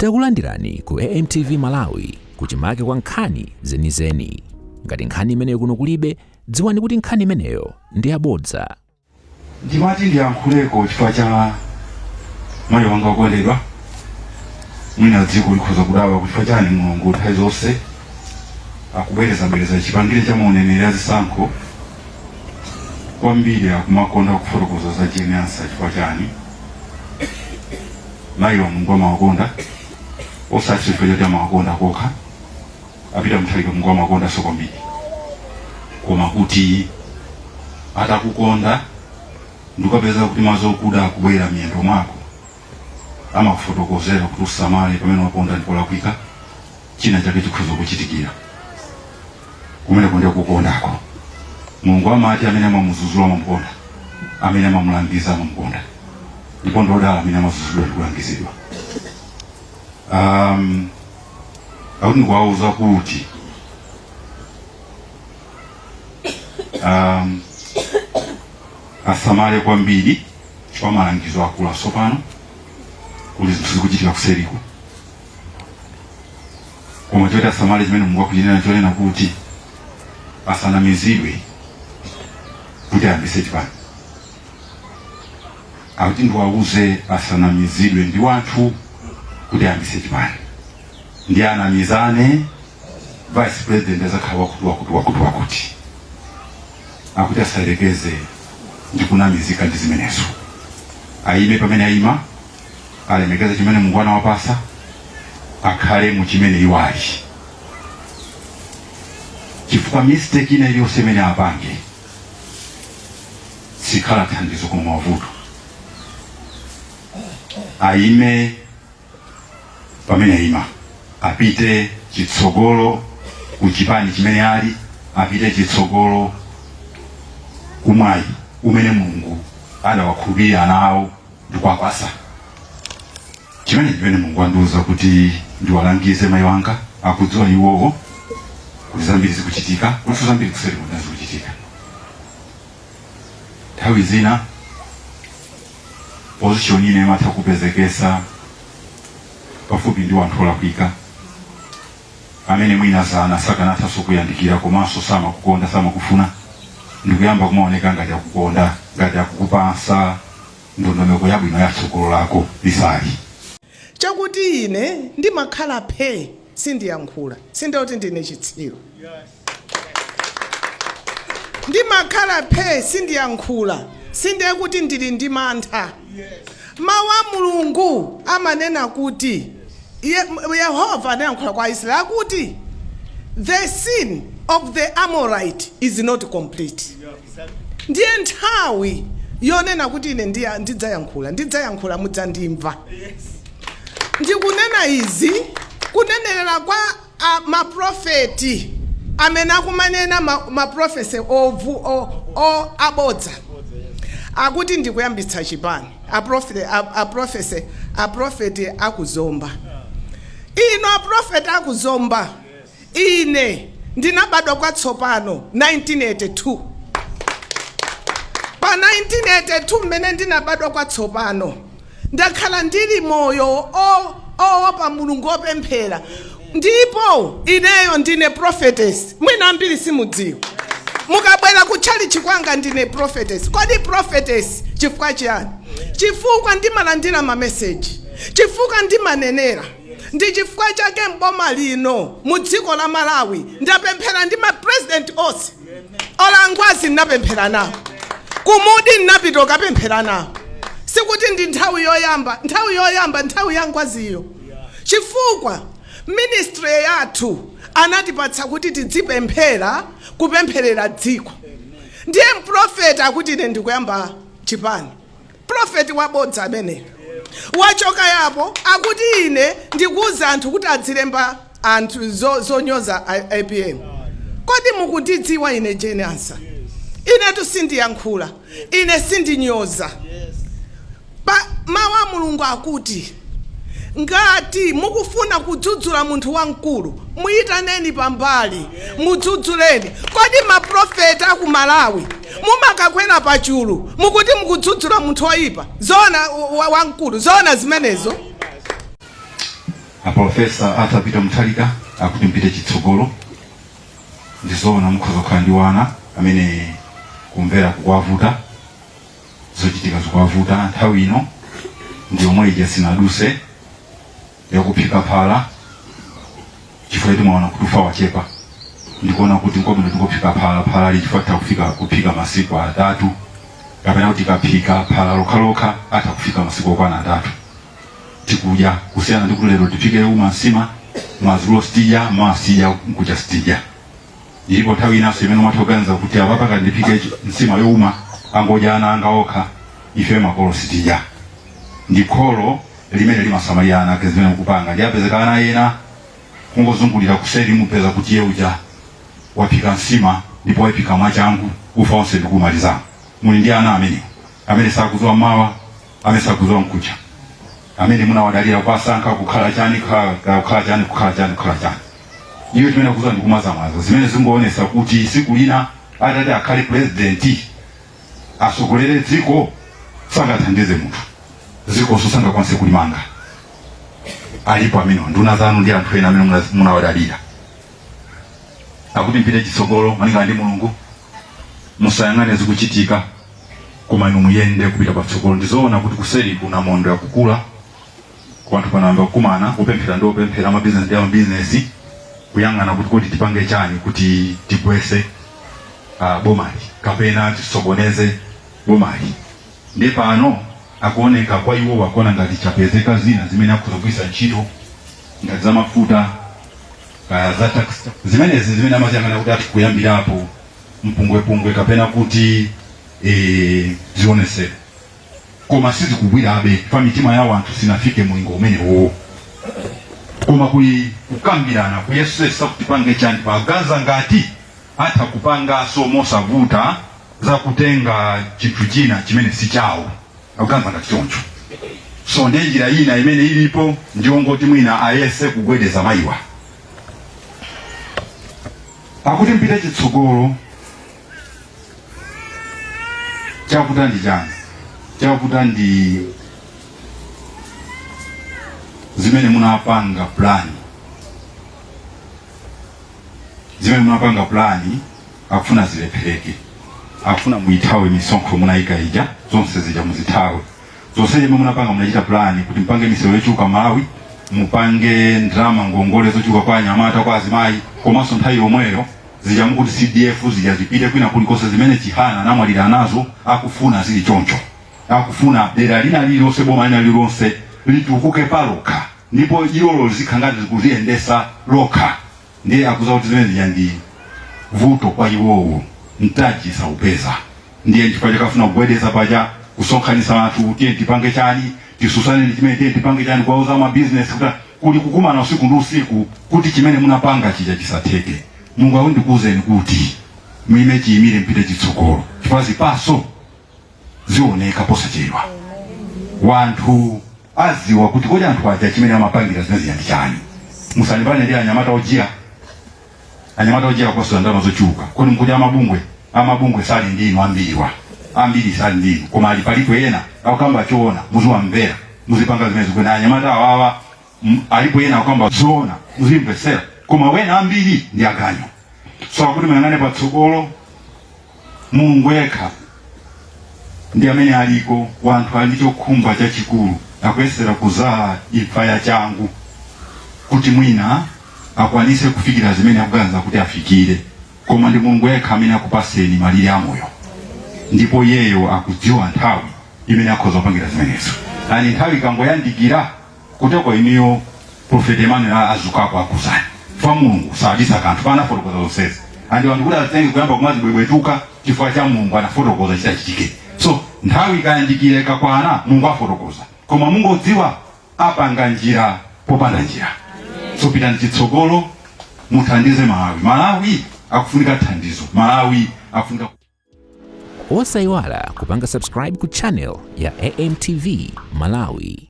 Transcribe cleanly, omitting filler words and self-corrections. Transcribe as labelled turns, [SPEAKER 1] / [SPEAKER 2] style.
[SPEAKER 1] Takulandirani ku AMTV Malawi kuchimake kwa nkhani zenizeni. Ngati nkhani imeneyo kuno kulibe, dziwani kuti nkhani imeneyo ndi yabodza.
[SPEAKER 2] Ndimati ndiyankhuleko chifukwa cha mayi wanga okondedwa. Mwina dziko likhoza kudabwa chifukwa chani Mulungu nthawi zonse akubwerezabwereza chipangire cha mauneneri azisankho kwambiri, akumakonda kufotokoza za Jane Ansah. Chifukwa chani? Mayiwa Mulungu amawakonda, osati chifukwa choti amawakonda kokha. A Peter Mutharika Mulungu amawakondanso kwambiri, koma kuti atakukonda ndikukapeza kuti madzi okuda akubwera miyendo mwako, amakufotokozera kuti usamale, pamene waponda ndipolakwika, china chake chikhoza kuchitikira kumeneko. Ndiye kukondako. Mulungu amati amene amamudzudzula amamukonda, amene amamulangiza amamukonda, ndipo ndodala amene amadzudzulidwa ndi kulangizidwa. Akuti ndikuwauza kuti asamale kwambiri chifukwa malangizo akula tsopano, kuli zinthu zikuchitika kuseriku. Koma choti asamale chimene Mulungu akuchinena, chonena kuti asanamizidwe kuti ayambise chipani. Akuti ndiwauze asanamizidwe ndi wanthu kuti ayambise chipani, ndi anamizane vice president azakhala wakuti, wakuti, wakuti, wakuti. Akuti asayerekeze ndi kunamizika ndi zimenezo. Ayime pamene ayima, alemekeze chimene Mulungu anawapasa, akhale mu chimene iwo ali, chifukwa mistake ina iliyonse imene apange sikhala thandizo koma mavuto. Ayime pamene ayima, apite chitsogolo ku chipani chimene ali, apite chitsogolo kumwayi umene Mulungu adawakhulupirira nawo ndikuwapasa. Chimene Mulungu andiuza kuti ndiwalangize mayi wanga, akudziwa iwowo kuti zambiri zikuchitika, kulinso zambiri kuseri kuna zikuchitika. Nthawi zina position ine imatha kupezekesa pafupi ndi wanthu olakwika amene mwina zana sakanathanso kuyandikira, komanso samakukonda, samakufuna, ndikuyamba kumaoneka ngati akukonda, ngati akukupasa ndondomeko yabwino ya tsogolo lako lisali.
[SPEAKER 3] Chakuti ine ndimakhala phee, sindiyankhula, sindoti ndine chitsiru. Ndimakhala phee, sindiyankhula, sindiye kuti ndili ndi mantha. Mawu a Mulungu amanena kuti Yehova anayankhula kwa Aisraeli akuti, "The sin of the Amorite is not complete." Ndiye nthawi yonena kuti ine ndidzayankhula, ndidzayankhula, mudzandimva. Ndikunena izi kunenerera kwa maprofeti amene akumanena maprofesi abodza akuti ndikuyambitsa chipani. Aprofeti akuzomba ino, aprofeti akuzomba, ine ndinabadwa kwatsopano 1982. Pa 1982 mmene ndinabadwa kwatsopano, ndakhala ndili moyo oopa Mulungu, opemphera, ndipo ineyo ndine prophetess. Mwina ambiri simudziwa, mukabwera ku tchalichi kwanga ndine prophetess. Kodi prophetess chifukwa chiyani? Chifukwa ndimalandira mameseji, chifukwa ndimanenera. Ndi chifukwa chake mboma lino, mu dziko la Malawi, ndapemphera ndi mapresident onse. Olangwazi ndinapemphera nawo, kumudi ndinapita ukapemphera nawo. Sikuti ndi nthawi yoyamba, nthawi yoyamba nthawi ya Ngwaziyo, chifukwa ministry yathu anatipatsa kuti tidzipemphera, kupempherera dziko. Ndiye mprofeti akuti ine ndikuyamba chipani, profeti wabodza ameneyo. Wachoka yapo akuti ine ndikuuza anthu kuti adzilemba anthu zonyoza APM. Kodi mukundidziwa ine Jane Ansah? Inetu sindiyankhula, ine sindinyoza. Pa mawu a Mulungu akuti ngati mukufuna kudzudzula munthu wamkulu, muyitaneni pambali, mudzudzuleni. Kodi maprofeti aku Malawi mumakakwera pachulu mukuti mukudzudzula munthu oyipa? Zoona, wamkulu, zoona zimenezo?
[SPEAKER 2] A Professor Arthur Peter Mutharika akuti mpite chitsogolo. Ndizoona, mukhoza kukhala ndi wana amene kumvera kukwavuta, zochitika zikwavuta. Nthawi ino ndi yomwe ija sinaduse yakuphika phala, chifukwa timaona kuti ufa wachepa, ndikuona kuti nkwabwino tingophika phala phalali, chifukwa titha kufika kuphika masiku 3, kapena kuti tikaphika phala lokhalokha atha kufika masiku okwana 3 tikudya, kusiyana ndi kuti lero tiphike uma nsima, madzulo sitidya, mawa sitidya, nkucha sitidya. Ilipo nthawi inanso imene umatha kuganiza kuti apapa ngati ndiphike nsima youma angodya ana anga okha, ife makolo sitidya. Ndi kholo limene limasamalira ana ake zimene mukupanga. Ndi apezeka ana ena kungozungulira kuseri, mupeza kuti iye uja waphika nsima ndipo wayiphika mwachangu, ufa onse ndikumalizamo. Muli ndi ana amene amene sakudziwa mawa, amene sakudziwa mkucha, amene munawadalira kuwasankha kukhala chani, kukhala chani, kukhala chani, kukhala chani. Iwe chimene akudziwa ndi kumwazamwaza, zimene zingoonesa kuti siku lina atati akhale president, asogolere dziko, sangathandize munthu, dzikonso sangakwanise kulimanga. Alipo amene nduna zanu ndi anthu ena amene munawadalira. Akuti mpite chitsogolo malingana ndi Mulungu, musayang'ane zikuchitika, koma inu muyende kupita patsogolo. Ndizoona kuti kuseri kuna mondo yakukula kwanthu, panayamba kukumana kupemphera ndi opemphera, amabizinesi ndi amabizinesi, kuyang'ana kuti kodi tipange chani kuti tigwese bomali kapena tisokoneze bomali. Ndiye pano akuoneka kwa iwo akuona ngati chapezeka zina zimene akhoza kugwiritsa ntchito, ngati za mafuta kaya za tax, zimenezi zimene amaziyang'ana kuti ati kuyambirapo mpungwepungwe kapena kuti zionesero, koma sizikugwirabe pa mitima ya wanthu, sinafike mulingo umenewo. Koma kuli kukambirana, kuyesesa kuti pange chani, paganza ngati atha kupangaso mosavuta za kutenga chinthu china chimene si chawo, akuganza ngati choncho. So ndiye njira ina imene ilipo ndiyongoti mwina ayese kugwedeza mayiwa. Akuti mpite chitsogolo. Chavuta ndi chani? Chavuta ndi zimene munapanga plan, zimene munapanga plan akufuna zilephereke, akufuna muithawe misonkho munayika ija, zonse zija muzithawe zonse zimene munapanga. Munachita plan kuti mupange misewu yochuluka Malawi, mupange ndalama ngongole zochuluka kwa anyamata, kwa azimayi, komanso nthawi yomweyo zija mukuti CDF zija zipite kwina kulikonse, zimene Chihana anamwalira nazo, akufuna zili choncho. Akufuna dera lina lililonse, boma lina lililonse litukuke palokha, ndipo ilolo lizikhala ngati likuziyendesa lokha. Ndiye akuza kuti zimene zija ndi vuto kwa iwowo, mtaji saupeza. Ndiye chifukwa chakafuna kugwedeza paja, kusonkhanitsa anthu, tiye tipange chani, tisusane ndi chimene, tiye tipange chani, kuwauza mabizinesi kuti kuli kukumana usiku ndi usiku kuti chimene munapanga chija chisatheke. Mulungu akuti ndikuwuzeni kuti muime chiyimire, mpite chitsogolo, chifukwa zipaso zioneka posachedwa. Wanthu aziwa kuti kodi anthu aja chimene amapangira zimene zija ndi chani. Musalimbane ndi anyamata ojiya, anyamata ojiya kupasula ndalama zochuluka. Kodi mkuti amabungwe sali ndi inu ambiriwa, ambiri sali ndi inu, koma ali palipo ena akukamba choona, muziwamvera, muzipanga zimene zikuena. Anyamata awawa alipo ena akukamba zoona, muzimvesera, koma wena ambiri ndi aganyu. So akuti muyang'ane patsogolo, Mulungu yekha ndi amene aliko. Wanthu ali ndi chokhumba chachikulu, akuyesera kuzala imfa ya changu kuti mwina akwanise kufikira zimene akuganiza kuti afikire, koma ndi Mulungu yekha amene akupaseni malire amoyo, ndipo iyeyo akudziwa nthawi imene akhoza kupangira zimenezo. Ani nthawi ikangoyandikira kuteko, inuyo Prophet Emmanuel azukako akuzani fa Mulungu sabisa kanthu, panafotokoza zonsezi. Andi anthu kuti azitenge kuyamba kumazibwebwetuka chifukwa cha Mulungu anafotokoza chitachitike. So nthawi ikayandikira, ikakwana, Mulungu afotokoza, koma mungodziwa apanga njira popanda njira. So pitani chitsogolo, muthandize Malawi. Malawi akufunika thandizo, Malawi akufunika.
[SPEAKER 1] Osayiwala kupanga subscribe ku channel ya AMTV Malawi.